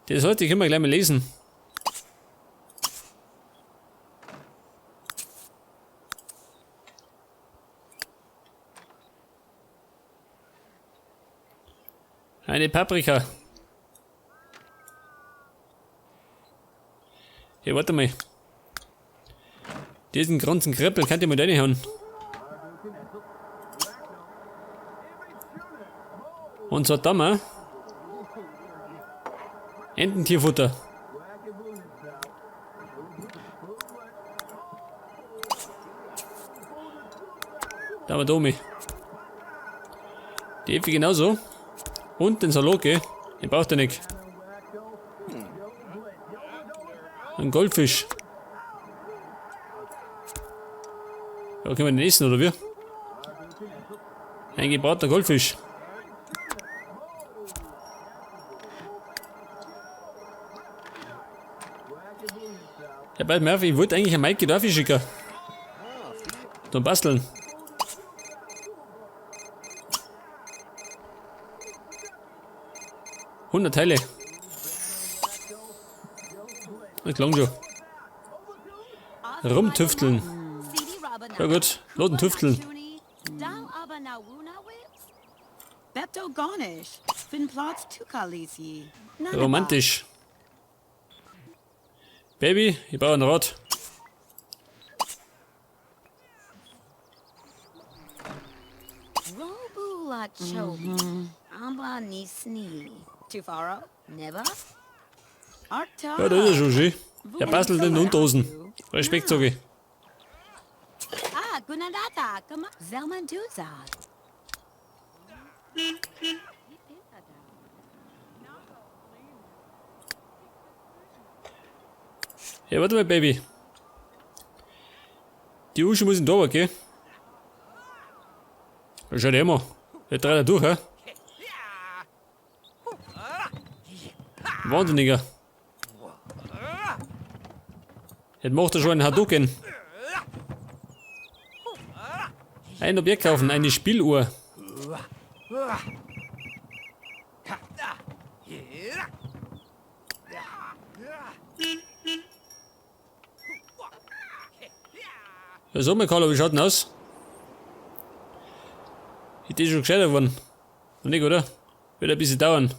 Das heute können wir gleich mal lesen. Eine Paprika. Hey, warte mal. Diesen ganzen Kreppel könnt ihr mal reinhauen. Und zwar da mal. Ententierfutter. Da war Domi. Die Äpfel genauso. Und den Salat, gell? Den braucht er nicht. Ein Goldfisch. Ja, können wir den essen, oder wie? Ein gebratener Goldfisch. Ja, bei Murphy, ich wollte eigentlich einen Mike Duffy schicken. Zum Basteln. 100 Teile. Das klang schon. Rumtüfteln. Ja gut, Loten tüfteln. Romantisch. Baby, ich brauche ein Rad. Ja, das ist ja schon schön. Der bastelt in den Unterhosen. Respekt, sag ich. Ja, warte mal, Baby. Die Uschi muss in den Tabak, gell? Schau dir mal. Der dreht er durch, hä? Wahnsinniger. Jetzt macht er schon einen Hadouken. Ein Objekt kaufen, eine Spieluhr. Ja, so, mein Carlo, wie schaut denn aus? Ist die schon gescheiter geworden? Noch nicht, oder? Wird ein bisschen dauern.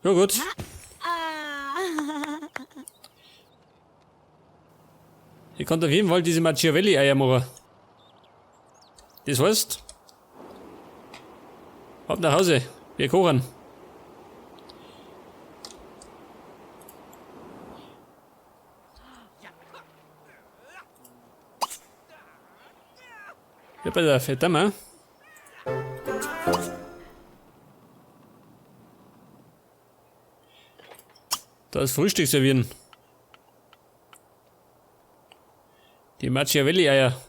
Ja, gut. Ich konnte auf jeden Fall diese Machiavelli-Eier machen. Das heißt, ab nach Hause, wir kochen. Ja, bei der Fette. Das Frühstück servieren. Die Machiavelli-Eier.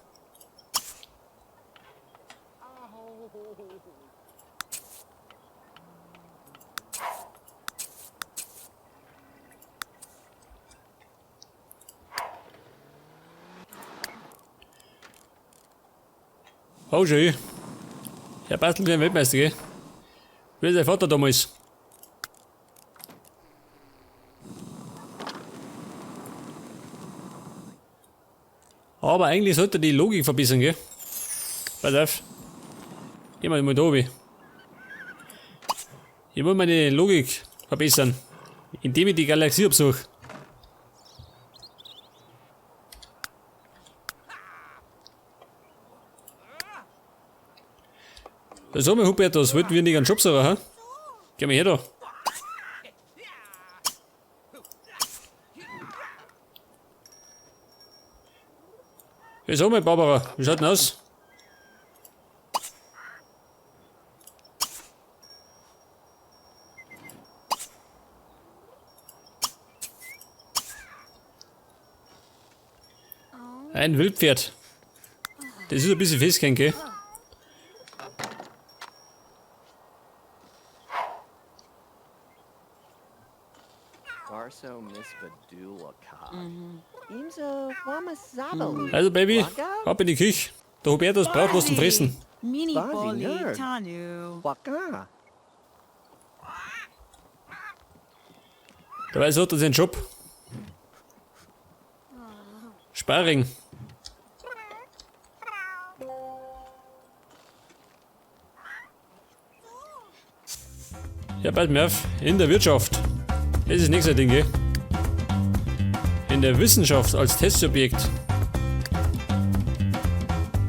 Oh, schön. Ja, bastelt wie ein Weltmeister, gell? Wie sein Vater damals. Aber eigentlich sollte die Logik verbessern, gell? Pass auf. Geh mal da oben. Ich muss meine Logik verbessern, indem ich die Galaxie absuche. So, mein Hubertus, wollten wir nicht einen Job suchen, hä? Geh mal her da. Ja, so, mein Barbara, wie schaut denn aus? Ein Wildpferd. Das ist ein bisschen festgehängt, gell? Also Baby, ab in die Küche. Der Hubertus braucht was zum Fressen. Dabei sucht er seinen Job. Sparring. Ja, bald mehr auf. In der Wirtschaft. Das ist nächste Ding, gell? In der Wissenschaft als Testobjekt.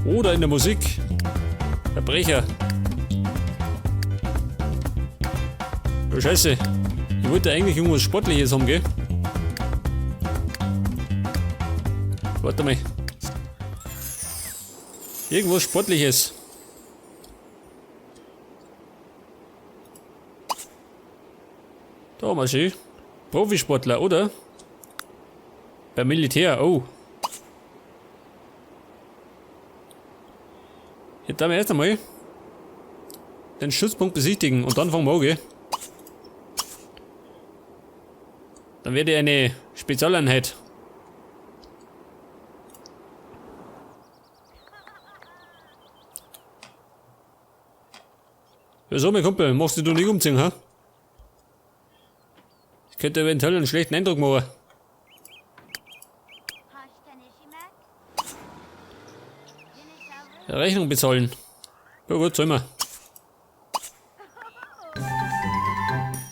Oder in der Musik. Verbrecher. Oh, Scheiße. Ich wollte eigentlich irgendwas Sportliches haben, gell? Warte mal. Irgendwas Sportliches. Da mal schön. Profisportler, oder? Beim Militär, oh. Jetzt darf ich erst einmal den Stützpunkt besichtigen und dann fangen wir an, gell? Dann werde ich eine Spezialeinheit. Ja, so, mein Kumpel, machst du nicht umziehen, ha? Ich könnte eventuell einen schlechten Eindruck machen. Rechnung bezahlen. Ja gut, sollen wir.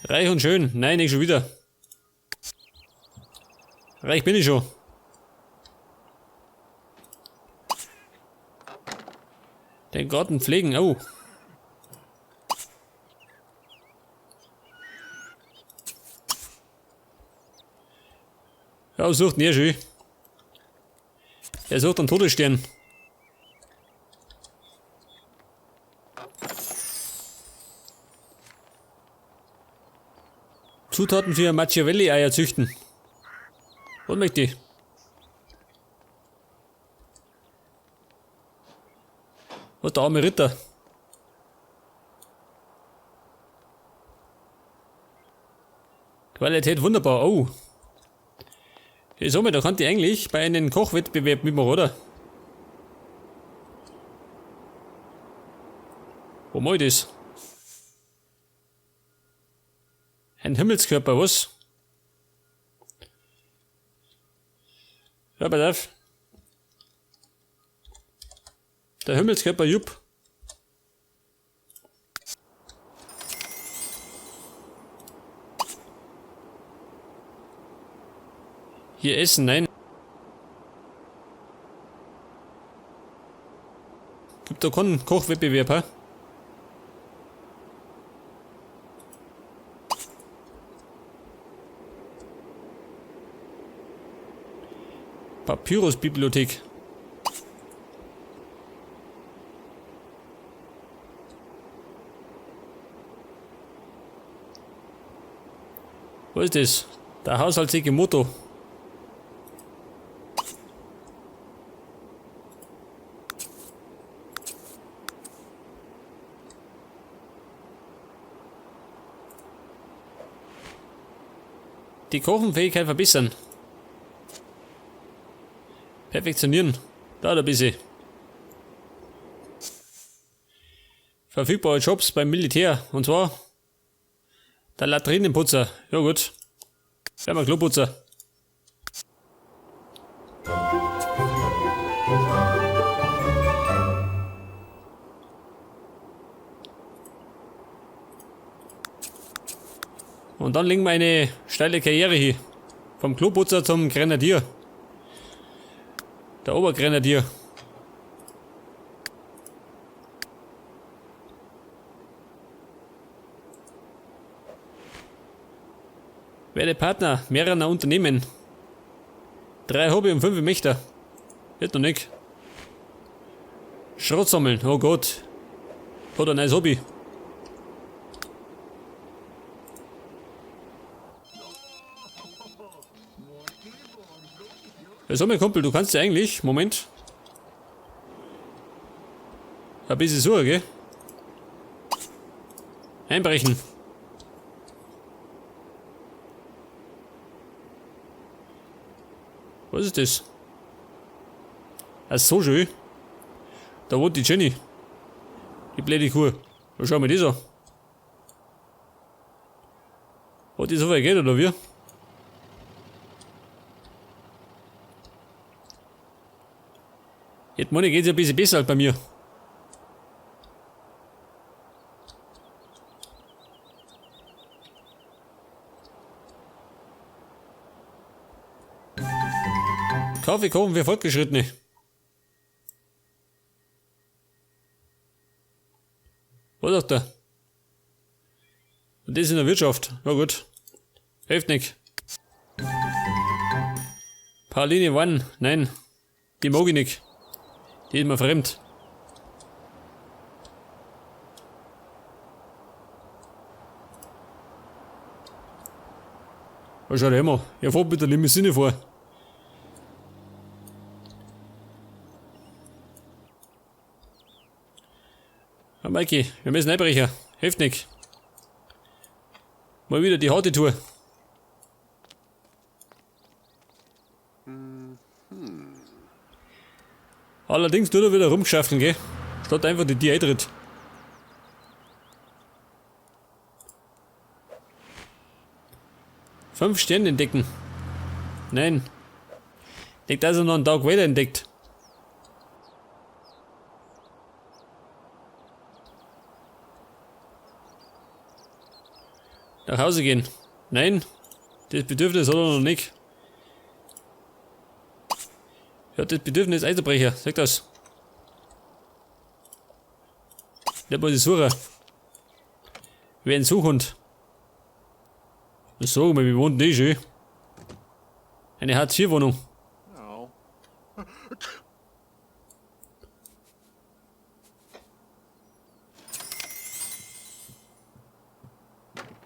Reich und schön. Nein, nicht schon wieder. Reich bin ich schon. Den Garten pflegen, oh. Ja, sucht ihn schön. Er sucht einen Todesstern. Zutaten für Machiavelli-Eier züchten. Was möchte ich? Was, der arme Ritter? Qualität wunderbar, oh. Ich sag mal, da kann die eigentlich bei einem Kochwettbewerb mitmachen, oder? Wo mach ich das? Ein Himmelskörper, was? Ja, pass auf. Der Himmelskörper Jupp. Hier essen, nein. Gibt da keinen Kochwettbewerb, hä? Papyrus-Bibliothek. Was ist das? Der Haushaltsäge Moto. Die Kochenfähigkeit verbessern. Perfektionieren. Da ein bisschen. Verfügbare Jobs beim Militär. Und zwar der Latrinenputzer. Ja gut. Werden wir Kloputzer. Und dann legen wir eine steile Karriere hin. Vom Kloputzer zum Grenadier. Der Obergrenadier. Werde Partner mehrerer Unternehmen. 3 Hobby und 5 Mächte. Wird noch nicht. Schrott sammeln, oh Gott. Hat ein neues Hobby. Ja, so, mein Kumpel, du kannst ja eigentlich, Moment. Ein bisschen suchen, gell? Einbrechen. Was ist das? Das ist so schön. Da wohnt die Jenny. Die blöde Kuh. Schau mal das an. Hat die so viel Geld oder wie? Jetzt meine geht's ja ein bisschen besser als bei mir. Kaffee kochen für Fortgeschrittene. Was sagt er? Und das in der Wirtschaft. Na gut. Hilft nicht. Pauline Wann? Nein. Die mag ich nicht. Die ist mir fremd. Was schaut immer? Er fährt mit der Limousine vor. Ja, Mikey, wir müssen einbrechen. Hilft nicht. Mal wieder die harte Tour. Allerdings tut er wieder rumgeschafft, gell? Statt einfach die Tür eintritt. 5 Sterne entdecken. Nein. Nicht, dass er noch einen Tag weiter entdeckt. Nach Hause gehen. Nein. Das Bedürfnis hat er noch nicht. Ja, das Bedürfnis Einzubrecher. Sag das. Der muss ich suchen. Wie ein Suchhund. Sag mal, wie wohnt denn die schön? Eine Hartz-vier-Wohnung. Da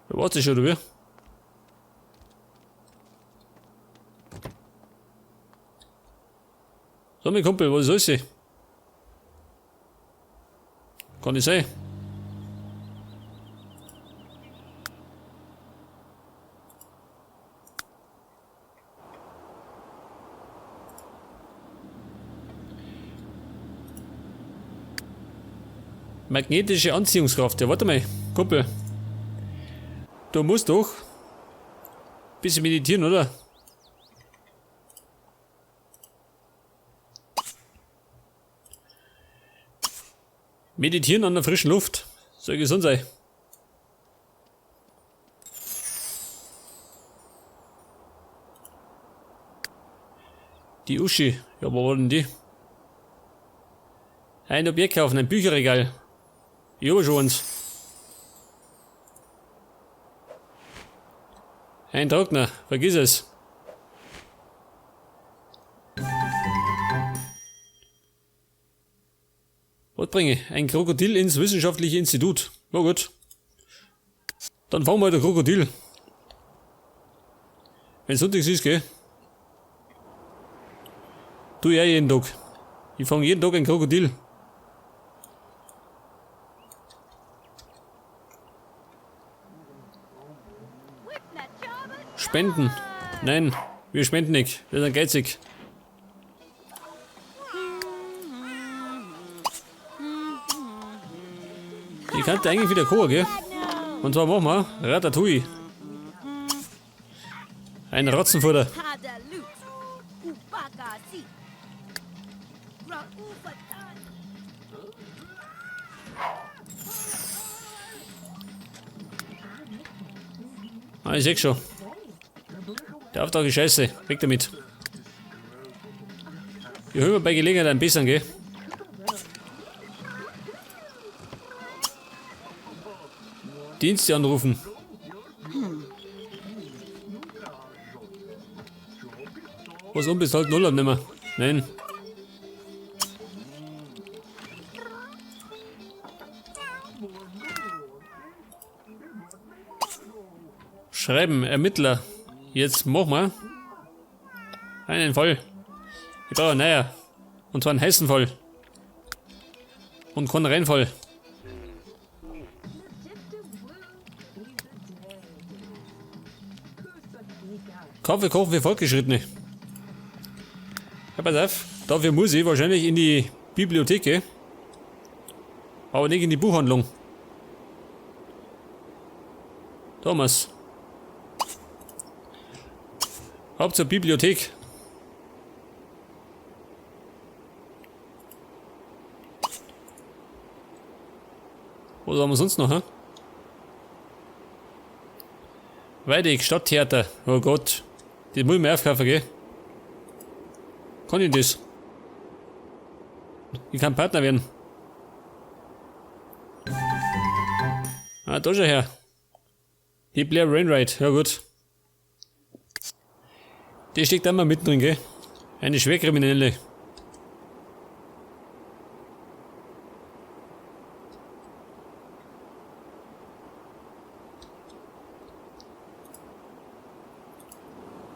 warte ich schon, oder wie? So, mein Kumpel, was ist das? Kann nicht sein. Magnetische Anziehungskraft. Ja, warte mal, Kumpel. Du musst doch ein bisschen meditieren, oder? Meditieren an der frischen Luft. Soll gesund sein. Die Uschi. Ja, wo war denn die? Ein Objekt kaufen, ein Bücherregal. Ich hab schon eins. Ein Trockner, vergiss es. Was bringe ich? Ein Krokodil ins wissenschaftliche Institut. Na gut. Dann fahren wir halt ein Krokodil. Wenn sonntags ist, gell? Tu ich auch jeden Tag. Ich fang jeden Tag ein Krokodil. Spenden. Nein, wir spenden nicht. Wir sind geizig. Ich könnte eigentlich wieder kochen, gell? Und zwar machen wir Ratatouille. Ein Ratzenfutter. Ah, ich seh schon. Der Auftrag ist scheiße. Weg damit. Ich hol mir bei Gelegenheit einen besseren, gell? Dienste anrufen. Was unbezahlten Urlaub nehmen? Nein. Schreiben, Ermittler. Jetzt mach mal einen Fall. Ich brauche einen neuen. Und zwar einen heißen Fall. Und keinen Reinfall. Kaffee kochen für Fortgeschrittene. Ja, pass auf. Dafür muss ich wahrscheinlich in die Bibliothek gehen. Aber nicht in die Buchhandlung. Thomas. Ab zur Bibliothek. Was haben wir sonst noch, hä? Weidig, Stadttheater. Oh Gott. Die muss ich mir aufkaufen, gell? Kann ich das? Ich kann Partner werden. Ah, da schau her. Die Blair Wainwright, ja gut. Die steckt immer mittendrin, gell? Eine Schwerkriminelle.